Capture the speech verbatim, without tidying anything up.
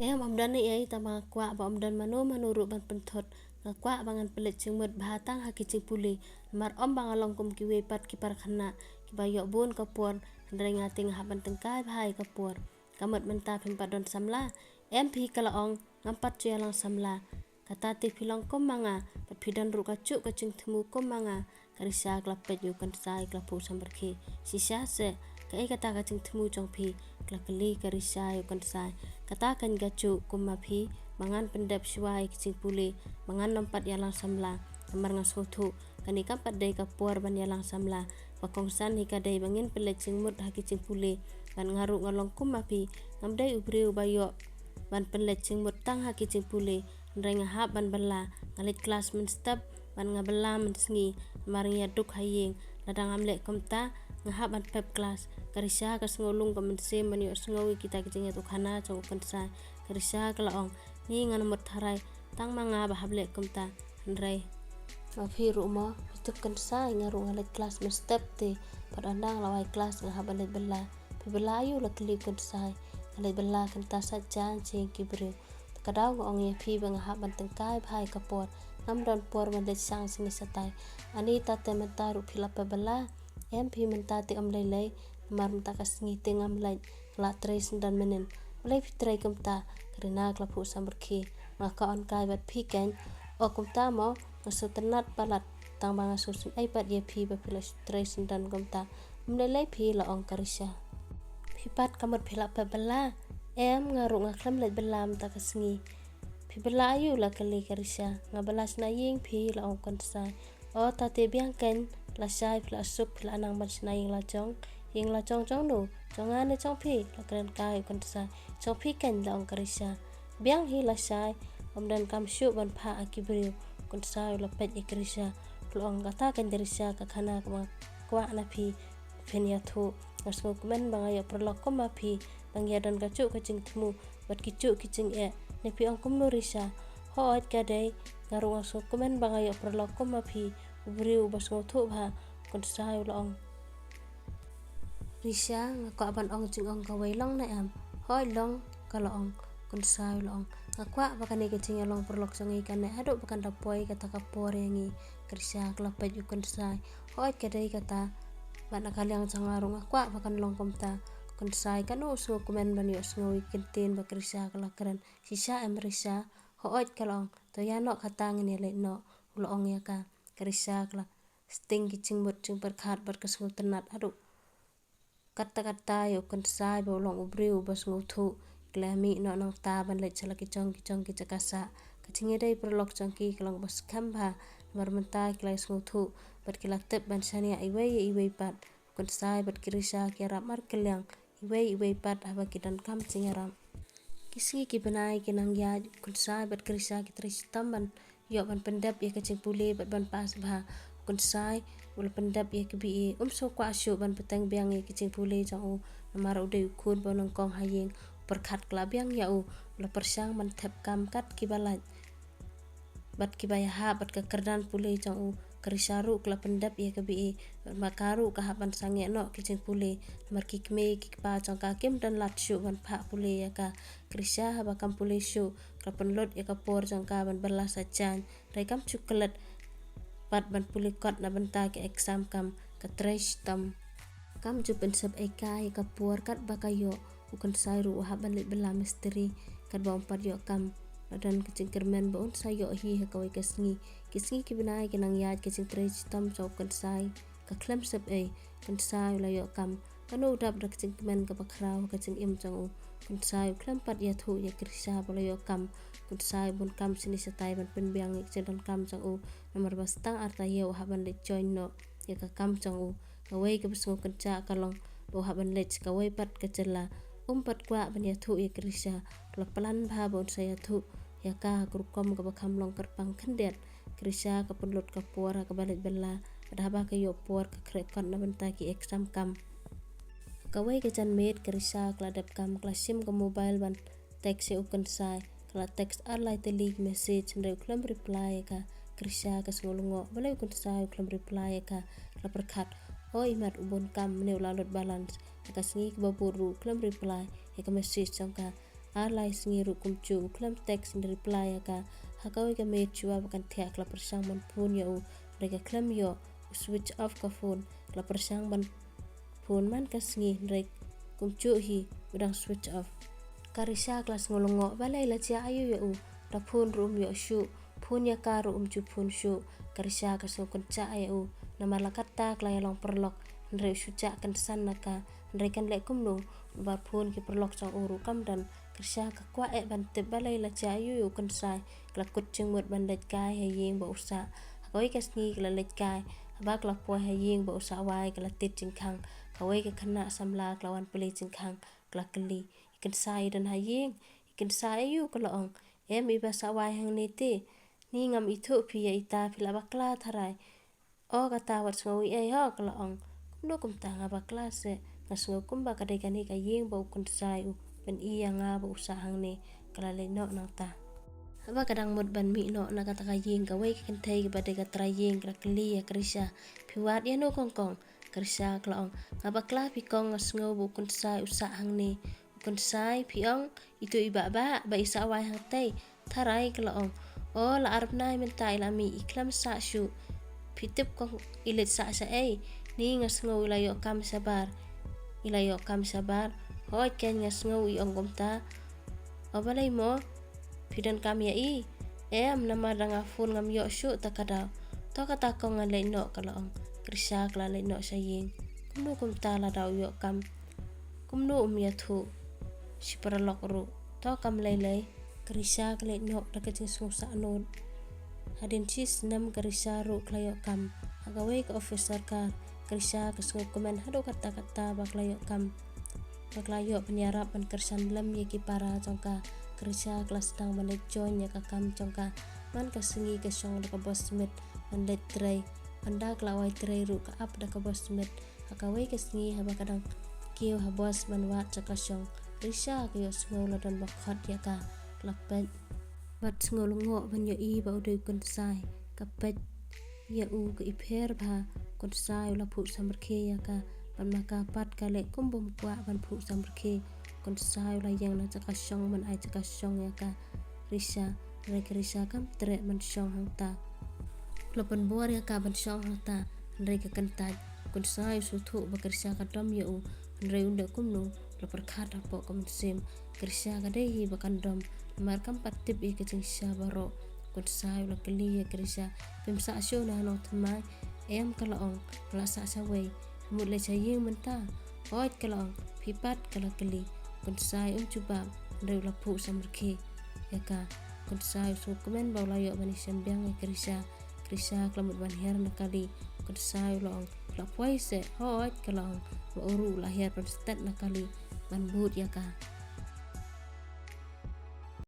Em, ym don ei ei, tang ba nga kwah ba ym don mano mano ruh ban pynthut. Nga kwah ba ngan pynleit jingmut bha tang ha ki jingpule. Namar ym ba nga long kum kiwei pat ki para khynnah kiba ïoh bun ka por, hynrei nga te nga hap ban tyngkai bha ïa ka por. Ka mut mynta phim pat don samla? Em phi, ka la ong, ngam pat ju ïalang samla. Kata te phi long kum ma nga, bad phi don ruh kajuh ka jingthmu kum ma nga. Ka Risha ka la peit ïa u Kynsai, ka la phuh samrkhie. Shisha seh, kaei kata ka jingthmu jong phi? Ka la kylli ka Risha ïa u Kynsai. Kata kan kajuh kum ma phi, ba ngan pyndep shuwa ïa ki jingpule, ba ngan nym pat ïalang samla. Namar nga sngewthuh kane kam pat dei ka por ban ïalang samla. Ba kongsan hi ka dei ba ngin pynleit jingmut ha ki jingpule. Bad nga ruh nga long kum ma phi, ngam dei u briew ba ïoh ban pynleit jingmut tang ha ki jingpule. Hynrei nga hap ban bylla, nga leit klas mynstep bad nga bylla mynsngi. Namar ngi ïaduk ha ïing. Lada ngam leh kumta, nga hap ban pep klas. Ka Risha ka sngew lung ka mynsiem ban ïohsngew ïa kita ki jingïathuhkhana jong u Kynsai. Ka Risha ka la ong, ngi ngan mut tharai, tang ma nga ba hap leh kumta. Hynrei ma phi ruh mo, phi tip Kynsai, nga ruh nga leit klas mynstep te. Bad ynda nga la wai klas nga hap ban leit bylla. Phi bylla aïu? La kylli u Kynsai. Nga leit bylla kynta sait jan jong ki briew. Te ka daw nga ong ïa phi ba nga hap ban tyngkai bha ïa ka por. Ngam don por ban leit shang shane shatai. Ani, ta te mynta ruh phi la pep bylla? Em phi, mynta te ym lei lei. Namar mynta ka sngi te ngam leit, nga la trei syndon mynnin. Balei phi trei kumta? Ka Rina ka la phuh samrkhie. Nga kwah ong kai bad phi kein. O kumta mo, nga sngewtynnat palat. Tang ba nga sngewsynei pat ïa phi ba phi la trei syndon kumta. Ym lei lei phi, la ong ka Risha. Phi pat ka mut phi la pep bylla? Em, nga ruh nga khlem leit bylla mynta ka sngi. Phi bylla aïu? La kylli ka Risha. Nga bylla shna ïing phi, la ong u Kynsai. O, ta te biang kein, lashai phi la suk, phi la nang ban shna ïing la jong. Ïing la jong jong no? Jong nga ne jong phi? La kren kai u Kynsai. Jong phi kein, la ong ka Risha. Biang hi lashai, ym donkam shuh ban phah ha ki briew. U Kynsai u la peit ïa ka Risha, u la ong, kata kein Risha, ka khana kaba nga kwah na phi. Phin ïathuh, nga sngewkmen ba nga ïoh paralok kum ma phi, ba ngi ïadon kajuh ka jingthmu bad kijuh ki jingeh. Ne phi ong kumno Risha? Hooid ka dei, nga ruh nga sngewkmen ba nga ïoh paralok kum ma phi, u briew uba sngewthuh bha. U Kynsai u la ong, Risha, nga kwah ban ong jingong kawei, long ne em? Hooid long, ka la ong. U Kynsai u la ong, nga kwah ba kane ka jingïalong paralok jong ngi kan neh haduh ba kan da poi kata ka por ïa ngi. Ka Risha ka la peit ïa u Kynsai. Hooid ka dei kata. Bad na ka liang jong nga ruh nga kwah ba kan long kumta. U Kynsai katno u sngewkmen ban ïohsngew ïa ki kyntien ba ka Risha ka la kren. Shisha em Risha? Hooid, ka la ong. To ïa noh kata, ngin ïa leit noh, u la ong ïa ka. Ka Risha ka la sting ki jingmut jingpyrkhat bad ka sngewtynnat haduh katta katta ïa u Kynsai ba u long u briew uba sngewthuh. Ki la mih noh nangta ban leit sha la ki jong ki jong ki jaka sah. Ka jingïadei paralok jong ki ka long ba skhem bha, namar mynta ki la sngewthuh bad ki la tip ban shaniah iwei ïa iwei pat. U Kynsai bad ka Risha ki ïarap markylliang iwei iwei pat haba ki donkam jingïarap. Ki sngi ki bnai ki nang ïaid, u Kynsai bad ka Risha ki trei shitom ban ïoh ban pyndep ïa ka jingpule bad ban pass bha. U Kynsai u la pyndep ïa ka B A, um sngewkwah shuh ban bteng biang ïa ka jingpule jong u, namar u dei u khun ba nyngkong ha ïing. Pyrkhat ka la biang ïa u, u la pyrshang ban thep kam kat kiba lait bad kiba ïahap bad ka kyrdan pule jong u. Ka Risha ruh ka la pyndep ïa ka B A, bad ma ka ruh ka hap ban sangeh noh ki jingpule, namar ki kmie ki kpa jong ka kim don lad shuh ban phah pule ïa ka. Ka Risha haba kam pule shuh, ka la pynlut ïa ka por jong ka ban bylla sait jan. Hynrei kam ju klet pat ban pule kot na bynta ki exam kam, ka trei shitom. Kam ju pynsep ei kai ïa ka por katba ka ïoh. U Kynsai ruh u hap ban leit bylla mistri katba um pat ïoh kam. La don ka jingkyrmen ba un sa ïoh hi ha kawei ka sngi. Ki sngi ki bnai ki nang ïaid, ka jingtrei shitom jong u Kynsai ka khlem sep ei. U Kynsai u la ïoh kam. Kano u dap da ka jingkmen kaba khraw ha ka jingim jong u. U Kynsai u khlem pat ïathuh ïa ka Risha ba la ïoh kam. U Kynsai u bun kam shane shatai ban pynbiang ïa ka jingdonkam jong u, namar ba sa tang ar taïew u hap ban leit join noh ïa ka kam jong u. Kawei kaba sngewkynjah ka long ba u hap ban leit sha kawei pat ka jylla. Um pat kwah ban ïathuh ïa ka Risha. U la plan bha ba un sa ïathuh ïa ka ha ka rukom kaba kham long kyrpang khyndiat. Ka Risha ka pynlut ka por ha kaba leit bylla, bad haba ka ïoh por ka khreh kot na bynta ki exam kam. Kawei ka janmiet ka Risha ka la dep kam, ka la shim ka mobile ban text ïa u Kynsai. Ka la text ar lai tylli ki message, hynrei u khlem reply ïa ka. Ka Risha ka sngew lyngngoh, balei u Kynsai u khlem reply ïa ka. Ka la pyrkhat, o imat u bun kam, mynne u la lut balance. Ha ka sngi kaba bud ruh u khlem reply ïa ka message jong ka. Ar lai sngi ruh kumjuh u khlem text ne reply ïa ka. Ha kawei ka miet shuwa ba kan thiah ka la pyrshang ban phone ïa u, hynrei ka khlem ïoh, u switch off ka phone. Ka la pyrshang ban phone man ka sngi hynrei kumjuh hi u dang switch off. Ka Risha ka la sngew lyngngoh, balei la jia aïu ïa u, da phone ruh um ïoh shuh, phone ïa ka ruh um ju phone shuh. Ka Risha ka sngew kynjah ïa u, namar la katta ka la ïalong paralok, hynrei u shu jah kynsan na ka. Hynrei kan leh kumno, ba phone ki paralok jong u ruh kam don. Ka Risha ka kwah eh ban tip balei la jia aïu ïa u Kynsai. Ka la kut jingmut ban leit kai ha ïing ba u sah. Ha kawei ka sngi ka la leit kai. Haba ka la poi ha ïing ba u sah wai, ka la tied jingkhang. Kawei ka khynnah samla ka la wan plie jingkhang, ka la kylli, "I Kynsai i don ha ïing?" "I Kynsai aïu?" ka la ong. "Em, iba sah wai hangne te. Ni ngam ithuh phi ïa ita, phi la bakla tharai." "O, kata wat sngew ei ei ho," ka la ong. "Kumno kumta nga bakla seh? Nga sngew kumba ka dei kane ka ïing ba u Kynsai u pyni ïa nga ba u sah hangne," ka la leit noh nangta. Haba ka dang mut ban mih noh na kata ka ïing, kawei ka kynthei kaba dei ka trai ïing ka la kylli ïa ka Risha, "Phi wad ïano kong kong?" Ka Risha ka la ong, "Nga bakla phi kong, nga sngew ba u Kynsai u sah hangne." "U Kynsai phi ong, itu i Bah Bah ba i sah wai hangtei?" "Tharai," ka la ong. "O, la ar bnai mynta i la mih, i khlem sah shuh. Phi tip kong i leit sah shaei?" "Ni, nga sngew i la ïoh kam shabar." "I la ïoh kam shabar?" "Hooid, kein nga sngew i ong kumta." "O, balei mo? Phi donkam ïa i?" "Em, namar da nga phone ngam ïoh shuh ta ka daw." "To kata kong, nga leit noh," ka la ong. Ka Risha ka la leit noh sha ïing. Kumno kumta lada u ïoh kam, kumno um ïathuh? Shi paralok ruh. To kam lei lei. Ka Risha ka leit noh da ka jingsngewsaknut. Hadien shi snem ka Risha ruh ka la ïoh kam ha kawei ka office sorkar. Ka Risha ka sngewkmen haduh katta katta ba ka la ïoh kam, ba ka la ïoh pynïarap ban kyrshan lem ïa ki para jong ka. Ka Risha ka la sdang ban leit join ïa ka kam jong ka. Man ka sngi ka shong da ka Boss Smith ban leit trei. Hynda ka la wai trei ruh ka ap da ka Boss Smith. Ha kawei ka sngi haba ka dang kiew ha bos ban wad sha ka shong, Risha ka ïohsngew la don ba khot ïa ka. Ka la peit bad sngew lyngngoh ban ïohi ba u dei u Kynsai. Ka peit ïa u ka ipher bha. Kynsai u la phuh samrkhie ïa ka, bad ma ka pat ka leh kum bym kwah ban phuh samrkhie. Kynsai u la ïeng na sha ka shong ban ai sha ka shong ïa ka Risha. Hynrei ka Risha kam treh ban shong hangta. U la pynbor ïa ka ban shong hangta, hynrei ka kyntait. Kynsai u sngewthuh ba ka Risha ka dom ïa u, hynrei un leh kumno, u la pyrkhat hapoh ka mynsiem, ka Risha ka dei hi ba kan dom, namar kam pat tip ïa ka jingshisha baroh. Kynsai u la kylli ïa ka Risha, "Phim sah shuh na ha nongthymmai?" "Em," ka la ong, "nga la sah shawei." "Mut leit sha ïing mynta?" "Hooid," ka la ong. "Phi pat?" ka la kylli. Kynsai um jubab, hynrei u la phuh samrkhie ïa ka. Kynsai u sngewkmen ba u la ïoh ban ïashem biang ïa ka Risha. Ka Risha ka la mut ban hiar na kali. Kynsai u la ong, "La poi seh?" "Hooid," ka la ong. Ba u ruh u la hiar ban stet na kali ban bud ïa ka.